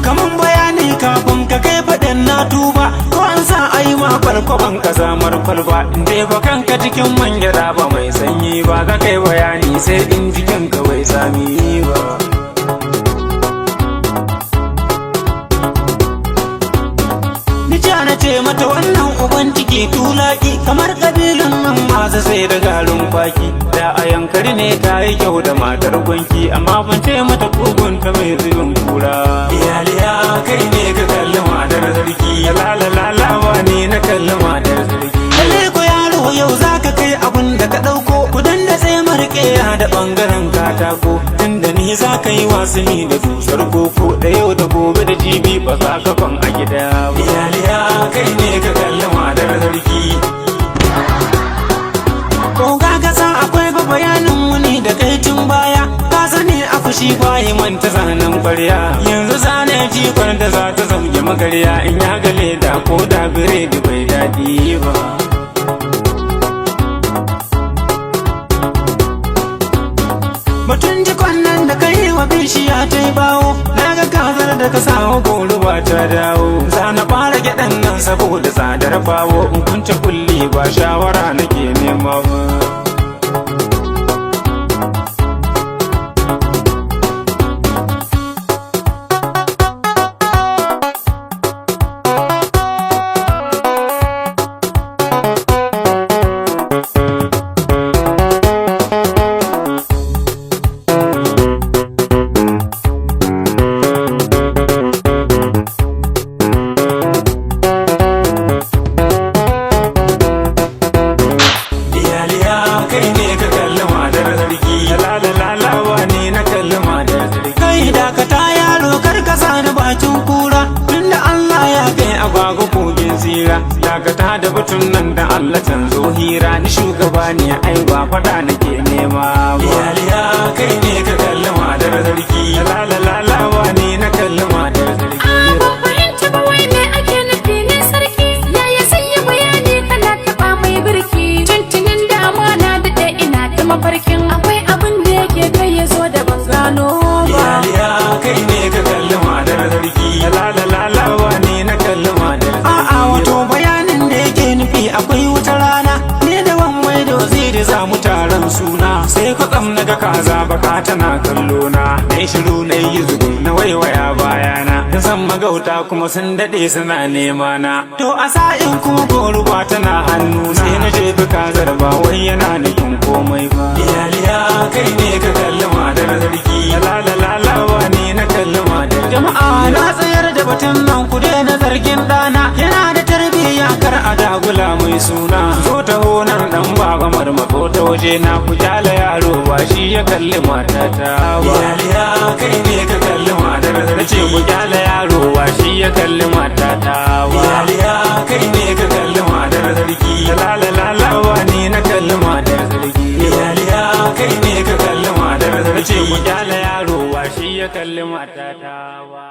Kaman bayani kafin ka kai faɗin na tuba. Ko an sa a yi ma kwalkwaban ka zamar kwalba. In dai ba kanka cikin man gyaɗa ba mai sanyi ba, za kai bayani sai in jikin ka bai sami ba. Ni ja na ce mata wannan uban ciki tulaki, kamar kabilun nan masu sai da garin kwaki. Da a yankari ne ta yi kyau da matar gwanki, amma ban ce mata kugunta mai zubin kura. Iyaliya kai ne ka kalli matar sarki, la ne na kalli matar sarki. Lalle ko yaro yau zaka kai abun da ka ɗauko, kudan da sai marke da ɓangaren katako. Tunda ni za ka yi wasuni da dusar koko, da yau da gobe da jibi ba za ka kwan a gida ba. Iyaliya kai ne ka kalli matar sarki. Ko ka san akwai ba bayanin wuni da kai tun baya. Ka sani a fushi bayi manta zanen kwarya. Yanzu zane jikon da za ta zauge magarya, in ya ga leda ko da biredi bai daɗi ba. Batun jikon nan da kai wa bishiya ta yi bawo, na ga kazar da ka samu goro ba ta dawo. Za na fara gyaɗan nan saboda tsadar bawo, in kunce kulli ba shawara nake nema ba. Iyaliya kai ne ka kalli matar sarki, la ne na kalli matar sarki. Kai dakata yaro kar ka sani bakin kura, tunda Allah ya kai agwagwa kogin tsira. Dakata da batun nan da Allah canzo hira, ni shugaba ne ai ba fada nake nema ba. Iyaliya kai ne ka kalli matar sarki, la ne na kalli matar sarki. Ban fahimci ba wai me ake nufi ne sarki. Yaya zai yi bayani kana taɓa mai birki? Tuntunin dama na daɗe ina ta mafarkin akwai abin da yake kai ya zo da ban gano ba. Iyaliya kai ne ka kalli matar sarki, la ne na kalli matar sarki. A'a wato bayanin da yake nufi akwai wata rana ne da wan mai da waziri za mu taron suna. Sai kwatsam na ga kaza baka tana kallo na. Na yi shiru na yi zugun na waiwaya bayana. Na san magauta kuma sun daɗe suna nema na. To a sa'in kuma goruba tana hannu sai na jefi kazar ba wai yana nufin komai ba. Iyaliya kai ne ka kalli matar sarki, la ne na kalli matar. Jama'a na tsayar da batun nan ku daina zargin ɗana, yana da tarbiyya kar a dagula mai suna. Zo taho nan dan baba marmako ta waje na, ku kyale yaro ba shi ya kalli matata ba. Iyaliya kai ne ka kalli matar sarki, ce ku kyale yaro ba shi ya kalli matata ba. Iyaliya kai ne ka kalli matar sarki, la ne na kalli matar sarki. Iyaliya kai ne ka kalli matar sarki, ce ku kyale yaro ba shi ya kalli matata ba.